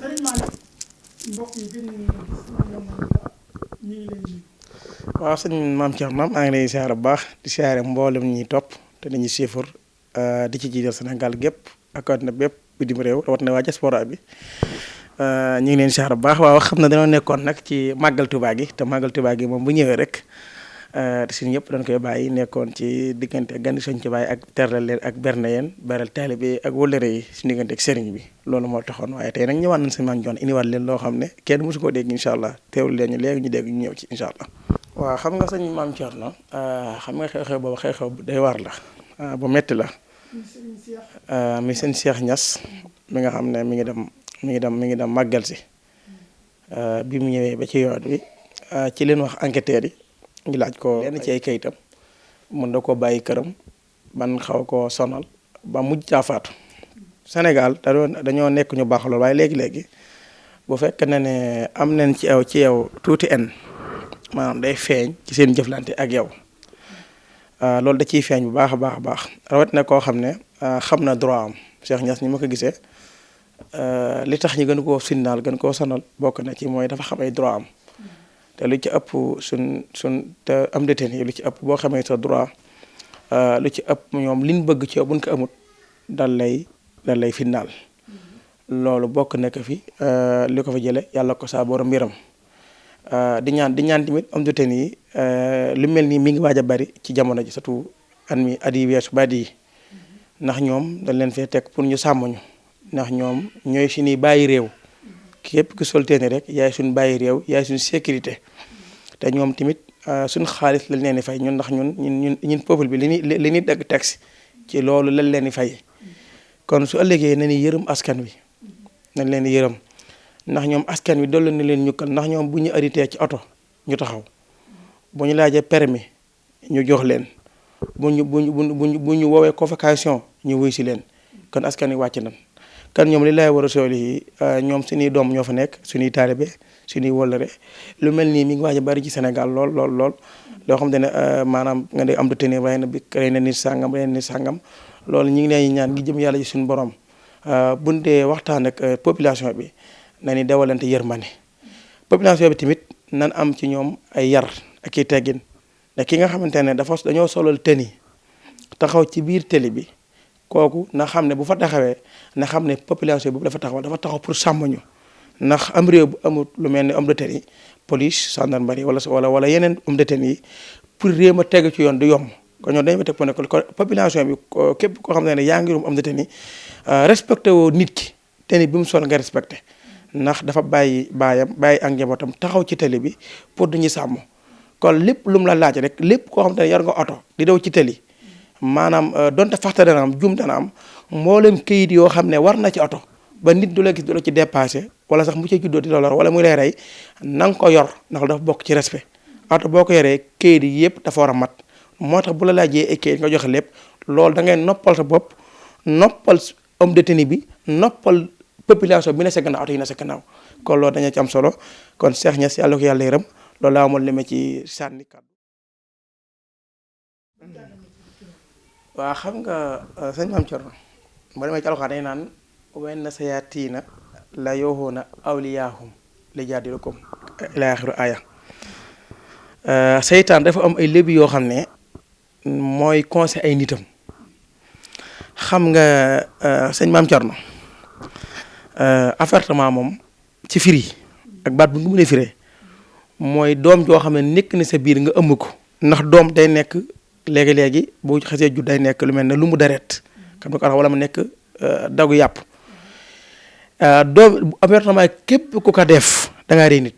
Serigne Malick mbokk yi gën ñu gis ñoom la ñu ngi lay nuyu. waaw sëñ maam Thierno maa ngi lay siyaare bu baax di siyaare mboolem ñi topp te dañuy siifur di ci jiital Sénégal gépp ak àdduna bépp bitim réew rawatina waa diaspora bi ñu ngi leen siyaare bu baax waaw xam na dañoo nekkoon nag ci màggal Tuubaa gi te màggal Tuubaa gi moom bu ñëwee rek te suñu yëpp dañ koy bàyyi nekkoon ci diggante gandi soñ ci bàyyi ak terlal leen ak berne yeen beral taalibe ak wëllëre yi suñu diggante ak sëriñ bi loolu moo taxoon waaye tey nag ñëwaat nañ sëñ maam Joon indiwaat leen loo xam ne kenn mosu koo dégg incha allah teewul leen ñu léegi ñu dégg ñu ñëw ci incha allah. waaw xam nga sëñ maam Thierno xam nga xew-xew boobu xew-xew bu day waar la bu metti la mi sëñ Cheikh Niass mi nga xam ne mi ngi dem màggal si bi mu ñëwee ba ci yoon wi ci leen wax enquêteurs yi ñu laaj ko lenn ci ay kayitam mën da ko bàyyi këram ban xaw ko sonal ba mujj caa faatu. Sénégal dañoo nekk ñu baax lool waaye léegi-léegi bu fekkee ne am nañ ci yow tuuti en maanaam day feeñ ci seen jëflante ak yow loolu da ciy feeñ bu baax a baax a baax rawat na koo xam ne xam na droit am Cheikh Niass ni ma ko gisee li tax ñu gën koo sinnaal gën koo sonal bokk na ci mooy dafa xam ay droit am te lu ci ëpp suñ te am détenu yi lu ci ëpp boo xamee sa droit lu ci ëpp ñoom liñ bëgg ci yow buñ ko amut dal lay finnaal loolu bokk nekk fi li ko fa jële yàlla ko saa borom mbiram di ñaan tamit am détenu yi lu mel nii mi ngi waaj a bari ci jamono ji surtout at yi weesu baat yi ndax ñoom dañ leen fee teg pour ñu sàmm ñu ndax ñoom ñooy suñuy bàyyi réew képp ku solteeni rek yaay suñ bàyyi réew yaay suñ sécurité te ñoom tamit suñ xaalis lañ leen di fay ñun ndax ñun peuple bi li ñuy dagg taxe ci loolu lañ leen di fay kon su ëllëgee nañu yërëm askan wi nañ leen di yërëm ndax ñoom askan wi dolli na leen ñukkal ndax ñoom bu ñu arrêté ci oto ñu taxaw bu ñu laajee permis ñu jox leen bu ñu woowee convocation ñu wuy si leen kon askan wi wàcc nañ kan ñoom li lay war a sooli yi ñoom suñuy doom ñoo fa nekk suñuy taalibe suñuy wëllëre lu mel nii mi ngi waaj a bari ci Sénégal lool loo xam ne maanaam nga ne am da tenir waaye na bi rey na nit sàngam loolu ñu ngi leen ñaan ngi jëm yàlla ci suñu borom buñ dee waxtaan ak population bi na ni dawalante yërmande population bi tamit nan am ci ñoom ay yar ak i teggin ndax ki nga xamante ne dañoo solal tëni taxaw ci biir télé bi kooku na xam ne bu fa taxawee na xam ne population boobu dafa taxaw pour sàmm ñu ndax am réew bu amul lu mel ni homme de tenue police gendarmerie wala yeneen homme de tenue yi pour réew ma teg ci yoon du yomb kon ñoom dañu ma teg ko ne population bi képp koo xam ne yaa ngi homme de tenue respecté woo nit ki tenue bi mu sol nga respecté ndax dafa bàyyi ak njabootam taxaw ci télé bi pour duñu sàmm kon lépp lu mu la laaj rek lépp koo xam ne yor nga oto di daw ci télé maanaam donte faxte dana am jum dana am mboolem këyit yoo xam ne war na ci oto ba nit du la gis du la ci dépassé wala sax mu ci juddoo di la lor wala mu lay rey na nga ko yor ndax dafa bokk ci respect oto boo ko yoree këyit yi yëpp dafa war a mat moo tax bu la laajee ay këyit nga joxe lépp loolu da ngay noppal sa bopp noppal homme de tenue bi noppal population bi ne sa gannaaw oto yi ne sa gannaaw kon loolu dañu ci am solo kon Cheikh Niass yàlla ko yàlla yërëm loolu laa amoon li ma ci sànni kàddu. waaw xam nga sëñ Maam Thierno boo demee ci alxuraan day naan wenn sayaatiina la yooxoona awliyaahum li jaadilukum ila axiru aya seytaan dafa am ay lébi yoo xam ne mooy conseil ay nitam xam nga sëñ Maam Thierno appartement moom ci firi ak baat bu nga mën a firee mooy doom joo xam ne nekk na sa biir nga ëmb ko ndax doom day nekk léegi-léegi boo xasee jud day nekk lu mel ne lu mu deret xam nga ko wala mu nekk dagu yàpp doom appartement képp ku ko def da ngaa rey nit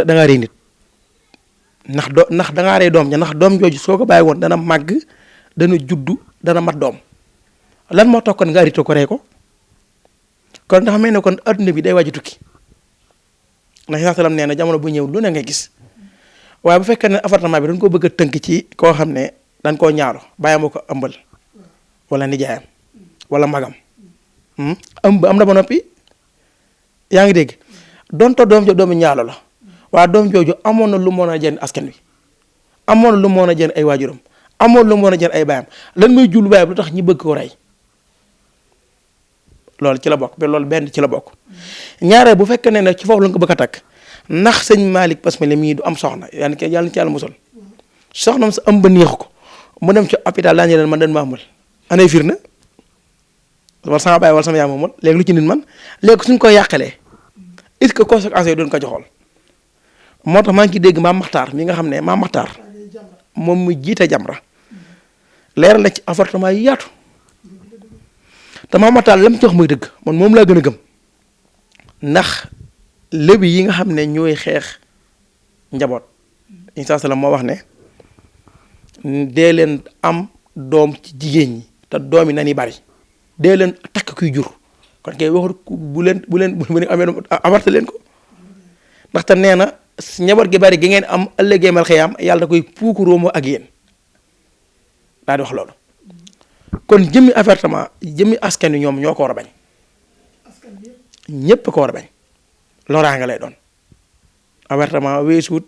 da ngaa rey nit ndax da ngaa rey doom ja ndax doom jooju soo ko bàyyi woon dana màgg dana juddu dana mat doom lan moo tax kon nga arrêté ko rey ko kon ndax mel ne kon adduna bi day waaj a tukki ndax saa salaam nee na jamono bu ñëw lu ne nga gis waaye bu fekkee ne appartement bi dañ ko bëgg a tënk ci koo xam ne dañ koo ñaaro bàyyam ko ëmbal wala nijaayam wala magam ëmb am na ba noppi yaa ngi dégg donto doom jo doomu ñaalo la waaye doom jooju amoon na lu mën a jëriñ askan wi amoon na lu mën a jëriñ ay waajuram amoon lu mën a jëriñ ay baayam lan muy jul baayam lu tax ñi bëgg ko rey loolu ci la bokk ba loolu benn ci la bokk ñaareel bu fekkee ne ci foofu la nga ko bëgg a takk ndax sëñ Malick Basmala mii du am soxna yàlla ci yàlla musal soxnam sa ëmb neexu ko mu dem ci hôpital daa ñu leen man dañ ma ëmbal anay fir na wala sama baay wala sama yaay moom léegi lu ci nit man léegi suñ koy yàqalee est-ce que conséquences yi doon ko joxool moo tax maa ngi ciy dégg maam Maxtaar mi nga xam ne maam Maxtaar moom mu jiite Jamra leeral na ci avortement yi yaatu te maam Maxtaar lam ci wax muy dëgg man moom laa gën a gëm ndax lébi yi nga xam ne ñooy xeex njaboot Isa Salaam moo wax ne dee leen am doom ci jigéen ñi te doom yi nañu bari dee leen takk kuy jur kon kay waxut bu leen amee avorté leen ko ndaxte nee na njaboot gi bari gi ngeen am ëllëgee mal xiyaam yàlla da koy puukuróomoo ak yéen daal di wax loolu kon jëmmi avortement jëmmi askan wi ñoom ñoo ko war a bañ ñépp ko war a bañ loraanga lay doon avortement weesuut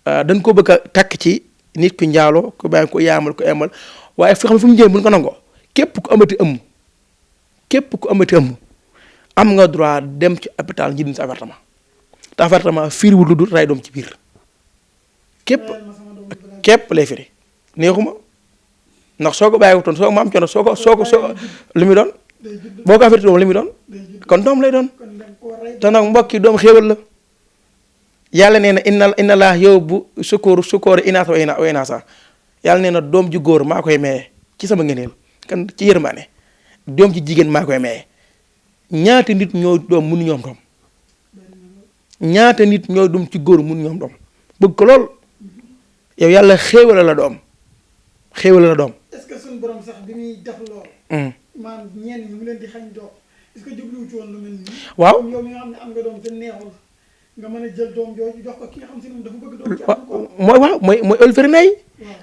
dañ ko bëgg a takk ci nit ku njaaloo ku bàyyi ko yaamal ko emal waaye fi xam ne fu mu jëm bu ñu ko nangoo képp ku amati ëmm am nga droit dem ci hôpital njëriñ sa avortement te avortement firiwul lu dul ray doom ci biir képp lay firi neexuma ndax soo ko bàyyiwutoon soo ma am coono soo ko lu muy doon boo ko averti doom li muy doon kon doom lay doon te nag mbokki doom xéewal la yàlla nee na inna laa yow bu sukóor inaasa wa inaasa yàlla nee na doom ju góor maa koy maye ci sama ngëneel kan ci yërmaane doom ci jigéen maa koy maye ñaata nit ñoo doom mënu ñoom doom ñaata nit ñoo doom ci góor mënu ñoom doom bëgg ko lool yow yàlla xéewal la doom xéewal la doom. est-ce que suñu borom sax bi muy def lool. maanaam ñenn ñi mu leen di xañ doom est-ce que jubluwu ci woon lu mel nii. waaw yow mi nga xam ne am nga doom te neexul nga mën a jël doom jooju jox ko ki nga xam si ne dafa bëgg doom. mooy waaw mooy ëllëg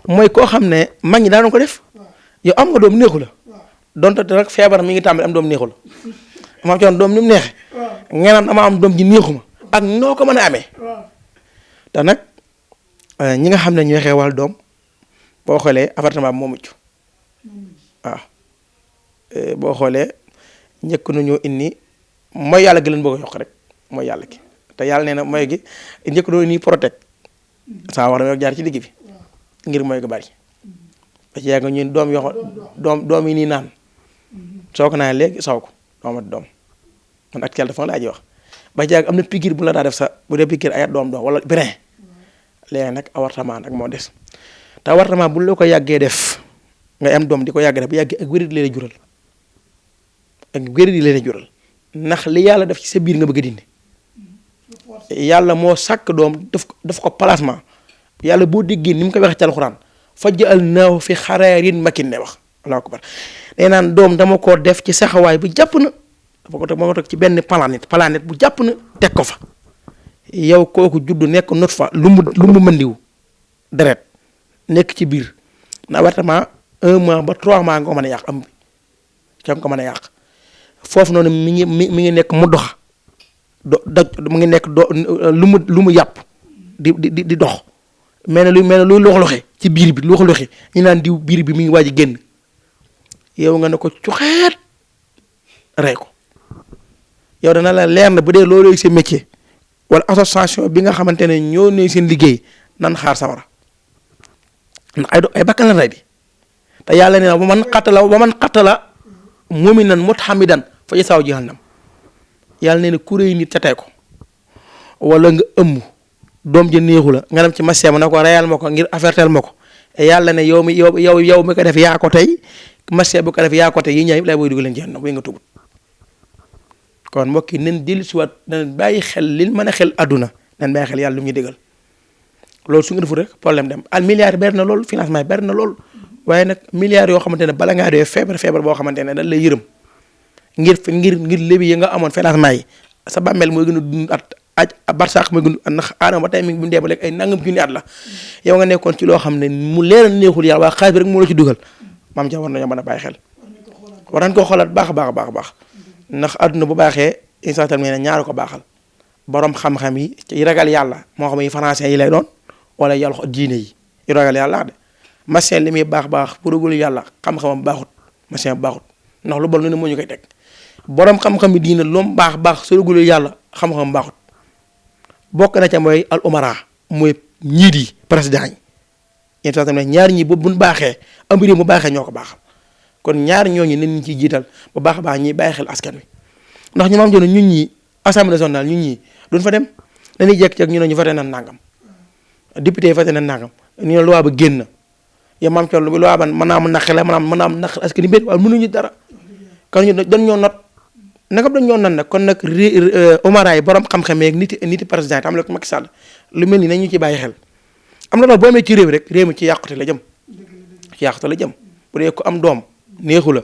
mooy koo xam ne mag ñi daanoon ko def. yow am nga doom neexu la. donte nag feebar mi ngi tàmbali am doom neexu la. ma am ci woon doom ni mu neexee. nga naan dama am doom ji neexuma ak noo ko mën a amee. te nag ñi nga xam ne ñooy xeewal doom boo xoolee appartement bi moo mujj waaw boo xoolee njëkk nañoo indi mooy yàlla gi leen bëgg a yokk rek mooy yàlla gi te yàlla nee na mooy gi njëkk nañoo indi protect saa war na jaar ci digg bi ngir mooy gi bari ba ci yàgg ñun doom yoo doom yi nii naan soo ko naan léegi saw ko doomat doom man actuel dafa laa ji wax ba ci yàgg am na piqûre bu la daa def sa bu dee piqûre ay doom wala brin léegi nag avortement nag moo des te avortement bu la ko yàggee def nga am doom di ko yàggee def bu yàggee ak wér di leen jural ak wér di leen jural ndax li yàlla def ci sa biir nga bëgg a dindi yàlla moo sàkk doom def ko placement yàlla boo déggee ni mu ko waxee ci alxuraan fajja'alnaahu fi qaraarin makiin ne wax allahu akbar nee naan doom dama koo def ci saxawaay bu jàpp na dafa ko teg moo teg ci benn planète bu jàpp na teg ko fa yow kooku juddu nekk not fa lu mu mëndiwu deret nekk ci biir na avortement 1 mois ba 3 mois nga ko mën a yàq am bi ca nga ko mën a yàq foofu noonu mi ngi nekk mu dox mu ngi nekk lu mu yàpp di dox mel na luy lox-loxe ci biir bi lox-loxe ñu naan diw biir bi mi ngi waaj a génn yow nga ne ko cuxeet rey ko yow dana la leer na bu dee loolu sa métier wala association bi nga xamante ne ñoo ne seen liggéey nan xaar sawara ndax ay bakkan la rey bi te yàlla nee na ba man xattala mu'minan muta'ammidan fa jazaa'uhu jahannam yàlla nee na ku rëy nit ca tey ko wala nga ëmm doom ji neexu la nga dem ci marché ma ne ko reyal ma ko ngir avertel ma ko yàlla ne yow mi ko def yaa ko tey marché bu ko def yaa ko tey yi ñaar yëpp lay booy dugg leen jahannam booy nga tubut kon mbokk yi nañ dellu si waat nañ bàyyi xel li mën a xel àdduna nañ bàyyi xel yàlla lu mu ñu déggal loolu su nga deful rek problème dem al milliard bari na lool financement yi bari na lool waaye nag milliards yoo xamante ne bala ngaa dee feebar boo xamante ne dañ lay yërëm ngir lébi yi nga amoon financement yi sa bàmmeel mooy gën a dund at barsaax mooy gën a ndax aadama ba tey mi ngi bu ñu dee ba léegi ay nangam junni at la yow nga nekkoon ci loo xam ne mu leeral neexul yàlla waaye xaalis bi rek moo la ci dugal maam ja war nañoo mën a bàyyi xel war nañ ko xoolaat baax a baax ndax àdduna bu baaxee instant tamit ne ñaar ko baaxal borom xam-xam yi ci ragal yàlla moo xam yi français yi lay doon wala yàlla diine yi yu ragal yàlla de machine li muy baax pour régul yàlla xam-xamam baaxut machine baaxut ndax lu bon lu ne moo ñu koy teg borom xam-xam bi diina lu mu baax soo duggulee yàlla xam-xam baaxut bokk na ca mooy al umara mooy ñiit yi président yi yéen saa tamit ñaar ñi boobu bu ñu baaxee am réew mu baaxee ñoo ko baaxal kon ñaar ñooñu nañ ñu ciy jiital bu baax a baax ñiy bàyyi xel askan wi ndax ñu maam joon ñun ñi assemblée nationale ñun ñi duñ fa dem dañuy jekk-jekk ñu ne ñu voté na nangam député yi voté na nangam ñu ne loi ba génn yow maam coon loi ba mën naa am naqale mën naa am naqal askan wi mbir waaye mënuñu dara kon ñu dañ ñoo not naka dañ ñoo nan nag kon nag umara yi borom xam-xam yeeg niti président yi am la ko Macky Sall lu mel ni nañ ñu ci bàyyi xel am na loolu boo amee ci réew rek réew mi ci yàqute la jëm bu dee ko am doom neexu la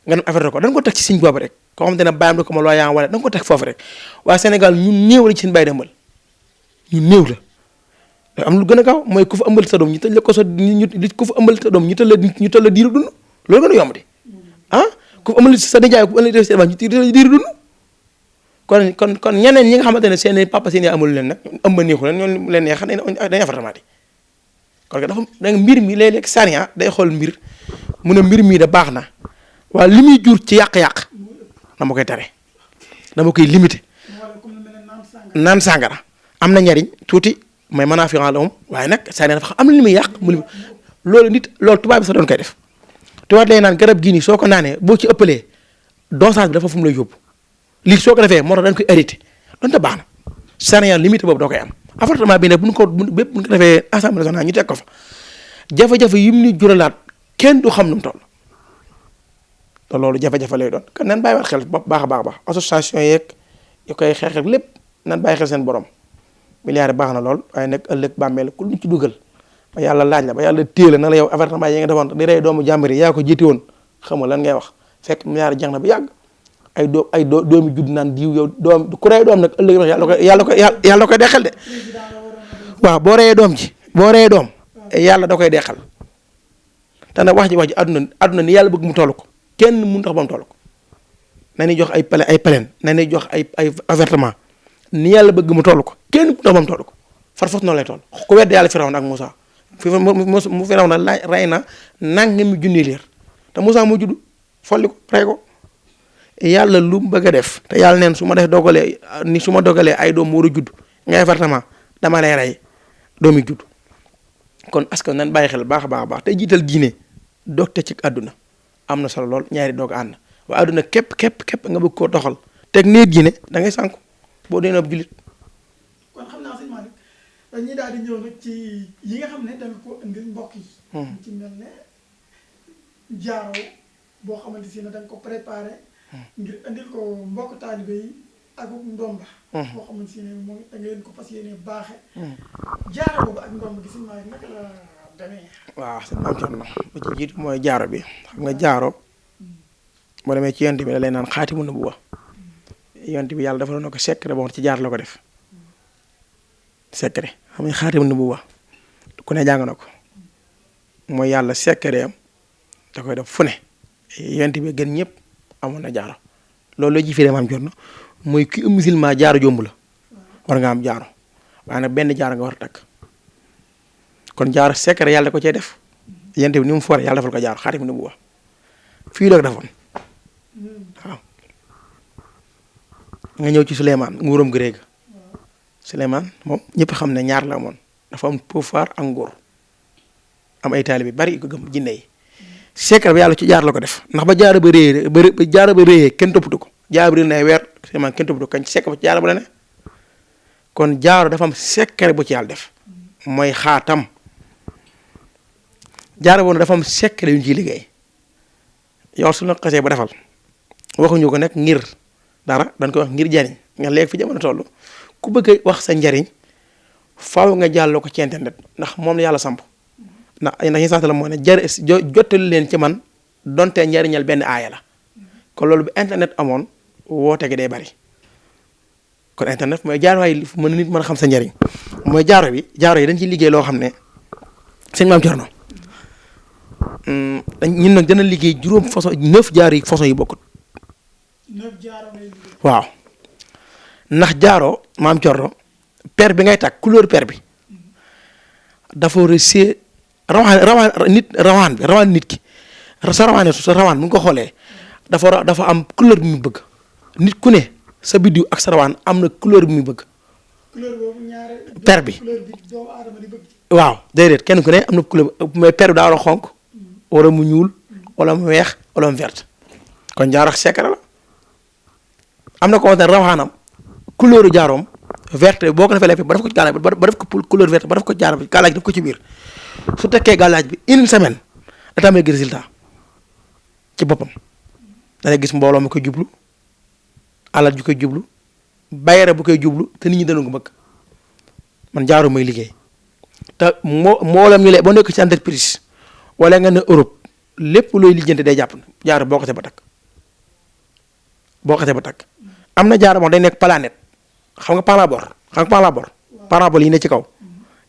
nga dem affaire ko dañ ko teg ci siñ boobu rek koo xam te ne bàyyam ko ma loo yaa wala da nga ko teg foofu rek waaye Sénégal ñun néew la ci seen bàyyi dembal ñun néew la am lu gën a gaaw mooy ku fa ëmbal sa doom ñu tëj la ko sa ku fa ëmbal sa doom ñu tëj la diiru dund loolu gën a yomb di ku fa ëmbal sa nijaay ku ëmbal sa ñu tëj la diiru dund kon ñeneen ñi nga xamante ne seen papa seen amul leen nag ëmb neexu leen ñoom leen neex dañuy affaire kon dafa da mbir mi léeg-léeg sariya day xool mbir mu ne mbir mii da baax na waaye li muy jur ci yàq-yàq dama koy tere dama koy limité naan sàngara am na njariñ tuuti may mën a fi la moom waaye nag sariya dafa am na li muy yàq mu loolu tubaab bi sax doon koy def tubaab lay naan garab gii nii soo ko naanee boo ci ëppalee dosage bi dafa fu mu lay yóbbu lii soo ko defee moo tax dañ koy arrêté donte baax na sariya limité boobu doo koy am avortement bi nag bu ñu ko defee assemblée nationale ñu teg ko fa jafe-jafe yi mu ni juralaat kenn du xam nu mu toll te loolu jafe-jafe lay doon kan nan bàyyiwaat xel baax a baax association yeeg yu koy xeexal lépp nan bàyyi xel seen borom milliard baax na lool waaye nag ëllëg bàmmeel ku lu ci dugal ba yàlla laaj la ba yàlla téye la na la yow avortement yi nga defoon di rey doomu jàmbur yi yaa ko jiiti woon xam nga lan ngay wax fekk milliard jeex na bu yàgg ay doomi judd naan diw yow doom ku rey doom nag ëllëg yàlla koy deqal de waaw boo reyee doom yàlla da koy deqal te nag wax ji àdduna ni yàlla bëgg mu toll ko kenn mënu tax ba mu toll ko na ñuy jox ay plainte na ñuy jox ay avertissement ni yàlla bëgg mu toll ko kenn mënu tax ba mu toll ko far fos noonu lay toll ku wedd yàlla Firawna ak Moussa mu Firawna rey na nangami junni leer te Moussa moo judd folli ko rey ko yàlla lu mu bëgg a def te yàlla neen su ma dogalee ay doom mu war a judd ngay avertissement dama lay rey doomi judd kon askan nan bàyyi xel baax a baax te jiital diine doog te ci àdduna am na solo lool ñaari doog ànd waaye àdduna képp nga bëgg koo doxal teg nee diine da ngay sànku boo dee ab jullit. kon xam naa sëñ Malick dañuy daal di ñëw nag ci yi nga xam ne da nga ko indil mbokk yi. ci mel ne jaaro boo xamante si ne da nga ko préparé. ngir indil ko mbokk taalibe yi ak ndomba. boo xamante si ne moom da nga leen ko fas yéene baaxe jaaro boobu ak ndomba gi sëñ Malick naka la demee. waaw sëñ Maam Cerno ba ci jiitu mooy jaaro bi xam nga jaaro boo demee ci yonent bi da lay naan xaatimu nubuwwa yonent bi yàlla dafa doon ko secret boo ci jaar la ko def secret xam nga xaatimu nubuwwa ku ne jàng na ko mooy yàlla secret am da koy def fu ne yonent bi gën ñëpp amoon na jaaro loolu la ji firee Maam Cerno mooy ki musulman jaaro jomb la war nga am jaaro waaye nag benn jaaro nga war a takk kon jaaro secret yàlla da ko cee def yonent bi ni mu foore yàlla defal ko jaaro xaatimu nubuwwa fii la ko defoon waaw nga ñëw ci Souleymane nguuram gi réega Souleymane moom ñëpp xam ne ñaar la amoon dafa am pouvoir ak nguur am ay taalibe bari yu ko gëm jinne yi secret ba yàlla ci jaar la ko def ndax ba jaara ba réyee kenn toppatu ko jaara ba réy na weer Souleymane kenn toppatu ko kañ secret ba ci jaara ba la ne kon jaaro dafa am secret bu ci yàlla def mooy xaatam jaara boobu dafa am secret yu ñu ciy liggéey yow su la xasee ba defal waxuñu ko nag ngir dara dañ koy wax ngir jariñ nga léegi fi jamono toll ku bëgg a wax sa njariñ faaw nga jàlloo ko ci internet ndax moom la yàlla samp ndax ñu sant la moo ne jottali leen ci man donte njariñal benn aaya la kon loolu bu internet amoon woote gi day bari kon internet mooy jaarwaay mën nit mën a xam sa njariñ mooy jaaro yi dañ ciy liggéey loo xam ne sëñ Maam Cerno ñun nag dana liggéey 9 jaaro yi façon yi bokkut. 9 jaaro ngay liggéey. waaw ndax jaaro Maam Cerno per bi ngay takk couleur per bi dafa war a see rawaan nit ki sa rawaan mu ngi ko xoolee dafa am couleur bi mu bëgg nit ku ne sa biddiw ak sa rawaan am na couleur bi muy bëgg. couleur boobu ñaare. per bi couleur bi doomu aadama di bëgg. waaw déedéet kenn ku ne am na couleur mais per bi daa war a xonk wala mu ñuul wala mu weex wala mu vert kon jaaro secret la am na ko waxtaan rawaxaanam couleur jaaroom verte boo ko defee lépp ba def ko ci gàllaaj ba def ko couleur verte ba def ko ci jaaroom gàllaaj def ko ci biir su tekkee gàllaaj bi une semaine da tamay gis résultat ci boppam dana gis mbooloo mi koy jublu alal ju koy jublu bayere bu koy jublu te nit ñi dana ko bëgg man jaaro may liggéey te mboolam ñu lay boo nekk ci entreprise wala nga ne Europe lépp looy lijjanti day jàpp jaaro boo xasee ba takk am na jaaro moo day nekk planète xam nga parabole yi ne ci kaw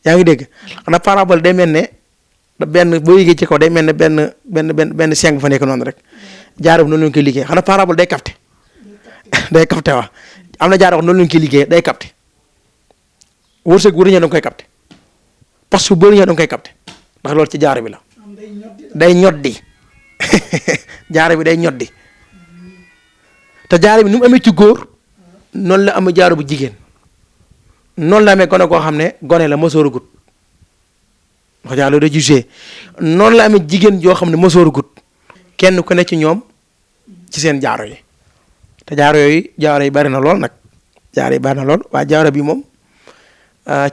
yaa ngi dégg xanaa parabole day mel ne benn boo yéegee ci kaw day mel ne benn seng fa nekk noonu rek jaaro bi noonu lañu koy liggéey xanaa parabole day capté waaw am na jaaro wax noonu lañu koy liggéey day capté wërsëg bu ñëw da nga koy capté parce que boo ñëw da nga koy capté ndax loolu ci jaaro bi la day ñoddi jaaro bi day ñoddi te jaaro bi ni mu amee ci góor noonu la amee jaaro bu jigéen noonu la amee gone koo xam ne gone la mësooru gut wax jaaro da jugé noonu la amee jigéen joo xam ne mësooru gut kenn ku ne ci ñoom ci seen jaaro yi te jaaro yi bari na lool nag waaye jaaro bi moom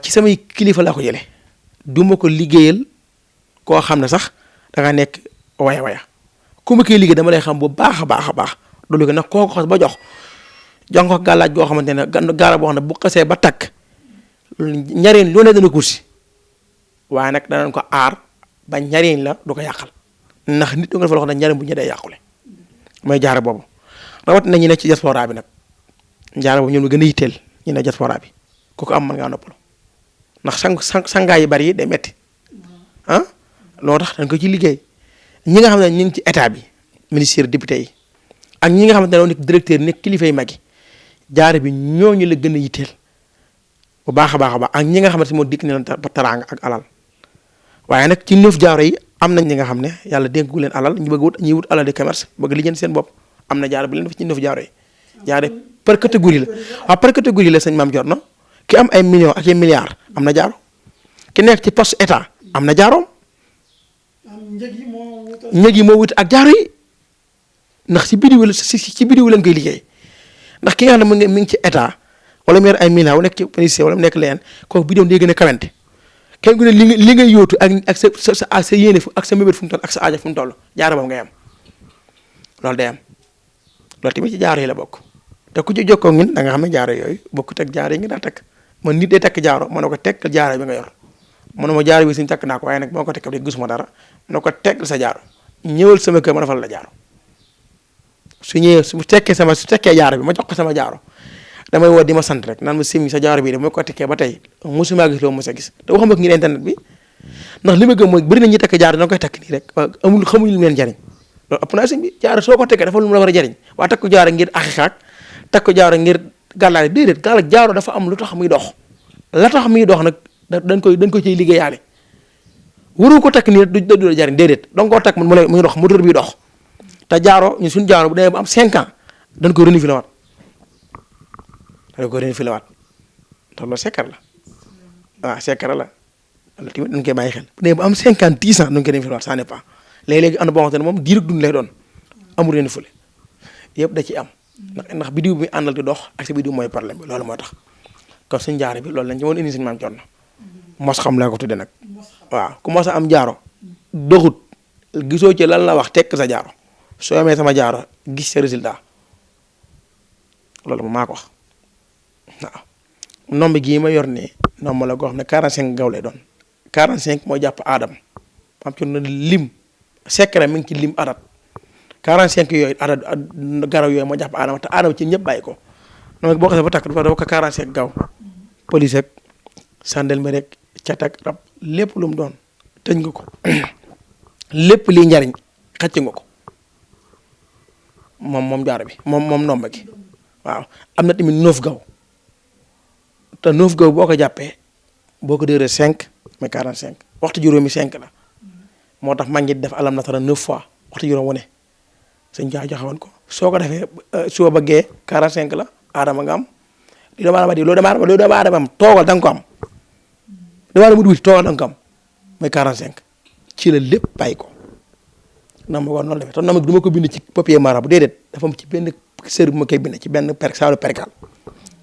ci samay kilifa laa ko jële duma ko liggéeyal koo xam ne sax danga nekk waya ku ma koy liggéey dama lay xam bu baax a baax du liggéey nag koo ko xas ba jox ko gàllaaj goo xamante ne gaara boo xam ne bu xasee ba takk njariñ lu ne dana kursi waaye nag danañ ko aar ba njariñ la du ko yàqal ndax nit du nga dafa loo xam ne njariñ bu ñu day yàqule mooy jaaro boobu rawat na ñu ne ci diaspora bi nag jaaro boobu ñoom la gën a yitteel ñu ne diaspora bi ku ko am mën ngaa noppalu ndax sangaay yi bari yi day metti loo tax dañ ko ci liggéey ñi nga xam ne ñu ngi ci état bi ministère député yi ak ñi nga xamante ne nekk directeur nekk kilifa yu mag yi jaaro bi ñooñu la gën a yitteel bu baax a baax ak ñi nga xamante moo dikk ne la ba taraanga ak alal waaye nag ci 9 jaaro yi am nañ ñi nga xam ne yàlla dénku leen alal ñu bëgg wut ñuy wut alal de commerce bëgg lijjanti seen bopp am na jaaro bi leen def ci 9 jaaro yi jaaro par catégorie la waaw par catégorie la sëñ Maam Dior ki am ay millions ak ay milliards am na jaaro ki nekk ci poste état am na jaaroom njëg yi moo wut ak jaaro yi ndax ci bidiw lañ koy liggéey ndax ki nga xam ne mi ngi ci état wala mu yor ay milliards wala nekk ci ministère wala mu nekk leneen kooku bidiw day gën a kawante kenn ku ne li ngay yóotu ak sa yéene ak sa mébét fu mu toll ak sa aaja fu mu toll jaaro boobu ngay am loolu day am loolu tamit ci jaaro yi la bokk te ku ci jokkoo ñun da nga xam ne jaaro yooyu bokkut ak jaaro yi nga daa takk man nit day takk jaaro mën na ko tekkal jaaro bi nga yor mën na ma jaaro bi suñu takk naa ko waaye nag moo ko tekkal de gisuma dara mën na ko tekkal sa jaaro ñëwal sama kër ma defal la jaaro su ñëwee su tekkee jaaro bi ma jox ko sama jaaro damay woo di ma sant rek naan ma simi sa jaaro bi de ma ko tekkee ba tey musuma gis loo mos a gis te waxuma ko ngir internet bi ndax li ma gëm mooy bëri na ñuy takk jaaro danga koy takk nii rek amul xamuñu lu leen jariñ loolu ëpp naa sëñ bi jaaro soo ko tekkee dafa lu mu la war a jariñ waa takk jaaro ngir axixaak takk jaaro ngir gàllaay déedéet gàllaay jaaro dafa am lu tax muy dox la tax muy dox nag dañ ko ciy liggéeyaale waru ko takk nii rek du jariñ déedéet danga koo takk muy dox moteur bi dox te jaaro ñun suñu jaaro bu demee ba am 5 ans dañ ko renouveler waat te loolu secret la waaw secret la loolu tamit dañ koy bàyyi xel bu demee ba am 50 10 ans dañ koy renouveler waat ça n'est pas léegi-léegi am na boo xamante ne moom diir ak dund lay doon amul renouveler yëpp da ci am ndax bidiw bi àndal di dox ak sa bidiw mooy problème bi loolu moo tax kon suñu jaaro bi loolu lañ ci woon indi suñu maam jot na mos xam laa ko tudde nag waaw ku mos a am jaaro doxut gisoo ci lan la wax tekk sa jaaro soo amee sama jaaro gis sa résultat loolu moom maa ko wax waaw nombre gii ma yor nii nombre la goo xam ne 45 gaw lay doon 45 moo jàpp aadam am ci na lim secret mi ngi ci lim adat 45 yooyu adat garaw yooyu moo jàpp aadama te aadama ci ñëpp bàyyi ko nombre boo ko ba takk dafa ko 45 gaw police ak gendarmerie rek cat ak rab lépp lu mu doon tëj nga ko lépp liy njariñ xëcc nga ko moom jaaro bi moom nomba gi waaw am na tamit 9 gaw te 9 gaw boo ko jàppee boo ko déree 5 mais 45 waxtu juróomi 5 la moo tax maa ngi def alam natara 9 fois waxtu juróom wu ne sëñ Dia joxe woon ko soo ko defee suba ba gee 45 la aadama nga am li doomu aadama di loolu doomu aadama am toogal da nga ko am doomu aadama di wuti toogal da nga ko am mooy 45 ci la lépp bàyyi ko na ma ko noonu la defee te na ma du ma ko bind ci papier mara bu déedéet dafa am ci benn sër bu ma koy bind ci benn saalu perkal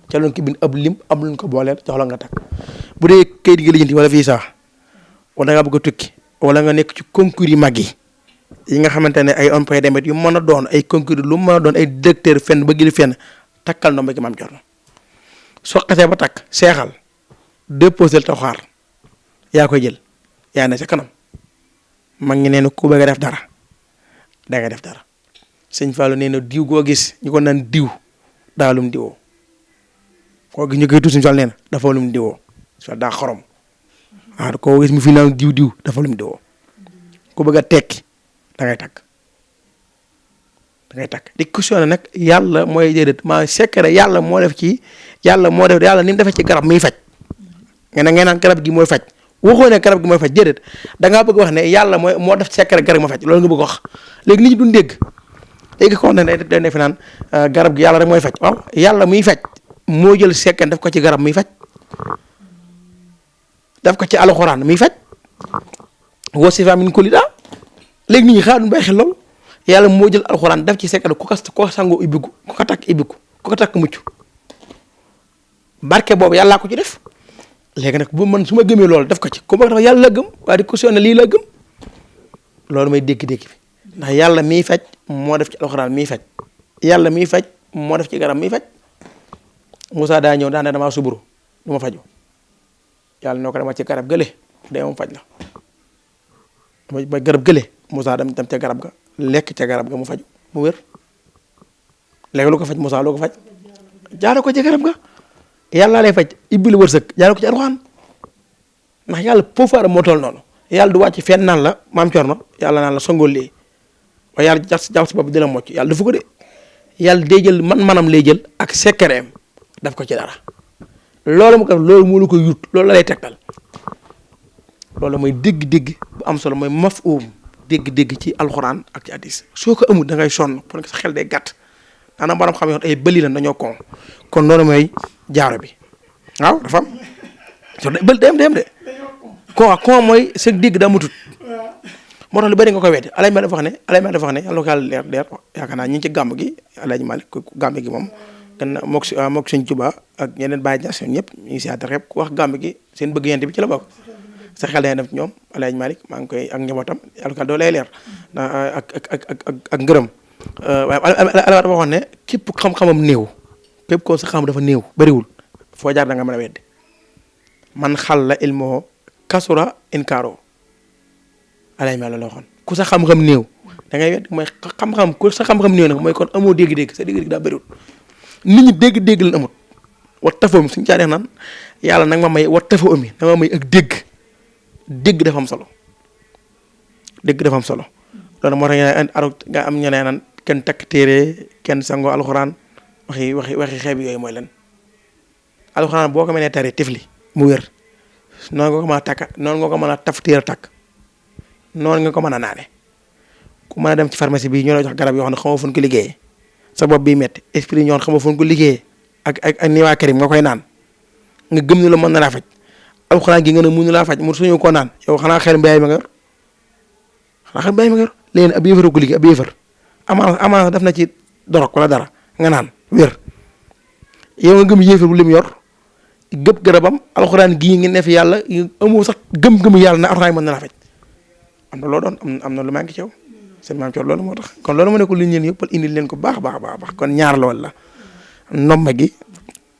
ca loon ko bind ab lim am luñ ko booleel jox la nga takk bu dee kayit gi lijjanti wala visa wala nga bëgg a tukki wala nga nekk ci concours yi mag yi nga xamante ne ay employé demet yu mën a doon ay concours lu mën a doon ay directeur fenn ba gili fenn takkal ndomba gi Maam Cerno soo xasee ba takk seexal déposé ta xaar yaa koy jël yaa ne sa kanam mag ngi nee na ku bëgg a def dara da nga def dara sëñ Fallou nee na diw goo gis ñu ko naan diw daa lum diwoo koo gis ñu koy tudd sëñ Fallou nee na dafa lum diwoo so daa xorom waaw koo gis mu fi naan diw dafa lum diwoo ku bëgg a tekki da ngay takk di questionné nag yàlla mooy déedéet maa secret yàlla moo def yàlla ni mu defee ci garab muy faj nga ne ngeen naan garab gi mooy faj waxoo ne garab gi mooy faj déedéet da ngaa bëgg wax ne yàlla moo def secret garab ma faj loolu nga bëgg wax léegi nit ñi duñ dégg léegi ko ne day ne fi naan garab gi yàlla rek mooy faj waaw yàlla muy faj moo jël secret def ko ci garab muy faj def ko ci alxuraan muy faj wa shifaa min kulli daa léegi nit ñi xaar duñ bàyyi xel loolu yàlla moo jël alxuraan def ci secret ku ko sangoo ibbiku ku ko takk ibbiku ku ko takk mucc barke boobu yàllaa ko ci def léegi nag bu man su ma gëmee loolu def ko ci ku ma dafa yàlla la gëm waaye di questionné lii la gëm loolu may dégg-dégg bi ndax yàlla miy faj moo def ci alxuraan miy faj yàlla miy faj moo def ci garab miy faj Moussa daa ñëw daa ne damaa suburu du ma faju yàlla noo ko dama ci garab gële day moom faj la ba garab gële Moussa dem ca garab ga lekk ca garab ga mu faju mu wér léegi lu ko faj Moussa lu ko faj jaare ko ci garab ga yàlla lay faj ibbil wërsëg jaare ko ci alxuraan ndax yàlla pouvoir moo toll noonu yàlla du wàcc fenn naan la Maam Cerno yàlla naan la songool lii waaye yàlla jàpp si bopp di la mocc yàlla dafa ko de yàlla day jël manam lay jël ak sekkereem daf ko ci dara loolu mu ko loolu moo la koy yut loolu la lay tegtal loolu mooy dégg-dégg bu am solo mooy mafhum dégg-dégg ci alxuraan ak ci hadiis soo ko amul da ngay sonn pour que sa xel day gàtt daanaka borom xam yoon ay bëli la dañoo kon loolu mooy jaaro bi waaw dafa am so bël dem de kon mooy sa dégg daa mutut moo tax lu bëri nga koy weddi Alaaji Maalik dafa wax ne yàlla ko yàlla leer yaakaar naa ñi ci gàmm gi Alaaji Maalik gàmm gi moom gën mook Sëñ Tuubaa ak ñeneen Baay Ñas ñëpp ñu ngi siyaata rek ku wax gàmm gi seen bëgg yent bi ci la bokk sa xel day def ci ñoom Alaaji Maalik maa ngi koy ak njabootam yàlla ko doo lay leer ak ngërëm waaye Alaaji dafa waxoon ne képp xam-xamam néew képp ko sa xam dafa néew bëriwul foo jaar da nga mën a weddi man xal la ilmoo kasura inkaaro Alaaji Maalik la waxoon ku sa xam-xam néew da ngay weddi mooy xam-xam ku sa xam-xam néew nag mooy kon amoo dégg-dégg sa dégg-dégg daa bëriwul nit ñi dégg-dégg lañ amut wat tafoom suñu caa def naan yàlla nag ma may wat tafoo mi dama may ak dégg dafa am solo loolu moo tax nga am ñeneen naan kenn takk téere kenn sangoo alxuraan waxi xeeb yooyu mooy lan alxuraan boo ko mënee tari tifli mu wér noonu nga ko mën a takk noonu nga ko mën a taf téere takk noonu nga ko mën a naane ku mën a dem ci pharmacie bi ñoo la jox garab yoo xam ne xamoo fu ñu ko liggéeyee sa bopp bi metti esprit ñoo xamoo fu ñu ko liggéeyee ak ni waa Karim nga koy naan nga gëm ni la mën na laa faj alxuraan gi nga ne mënu laa faj mu suñu ko naan yow xanaa xel mbayaay ma nga yor léegi ab yëfar ko liggéey ab yëfar amaana def na ci dorog wala dara nga naan wér yow nga gëm yëfar bu lim yor gëb garabam alxuraan gii ngi ne fi yàlla amoo sax gëm-gëmu yàlla na alxuraan mën na laa faj am na loo doon am na lu maa ngi ci yow seen maam Coor loolu moo tax kon loolu ma ne ko li ñu leen yëppal indil leen ko baax kon ñaar lool la ndomba gi